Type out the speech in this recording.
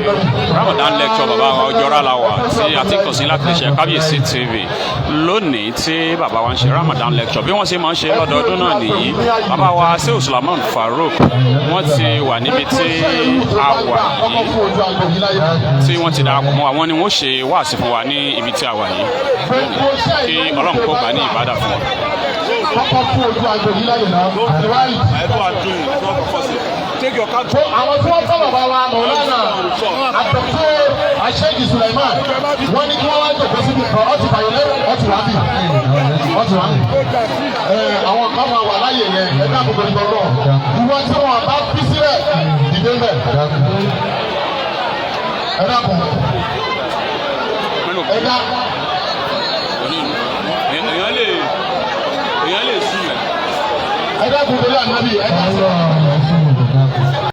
Ramadan lecture bàbá wa Ọjọ́ra la wà tí a ti kàn sí láti ṣe Kábíyèsí TV lónìí tí bàbá wa ń ṣe Ramadan lecture bí wọ́n ṣe máa ń ṣe lọ́dọọdún náà nìyí. Bàbá wa Shehu Sulaiman Farouk, wọ́n ti wà níbi tí a wà yìí tí wọ́n ti darapọ̀ mọ́ wa. Wọ́n ní wọ́n ṣe wáàsí fún wa ní ibi tí a wà yìí. Kí Ọlọ́run kó gbà ní ìbádà fún wa. Kọ́kọ́ fún ojú agbo yìí láyè náà àdìwáyì. Take your card. So àwọn tí wọ́n fọ́ bàbá wa Mọ̀lánà Àdọ̀tò Àṣẹ́jì Suleiman, wọ́n ní kí wọ́n wá jòkó síbi kan. Ọ́ ti fàyè lẹ́rù, ọ́ ti wá bì, ọ́ ti wá bì. Ẹ àwọn kan máa wà láyè yẹn. Ẹ dáàbò bò ìgbọ̀ náà. Ìwọ tí wọn bá fi sílẹ̀, dìde ń bẹ̀. Ẹ dákun, ẹ dá. Èèyàn lè sùn ẹ̀. Ẹ dákun torí ànábì, ẹ dá sí.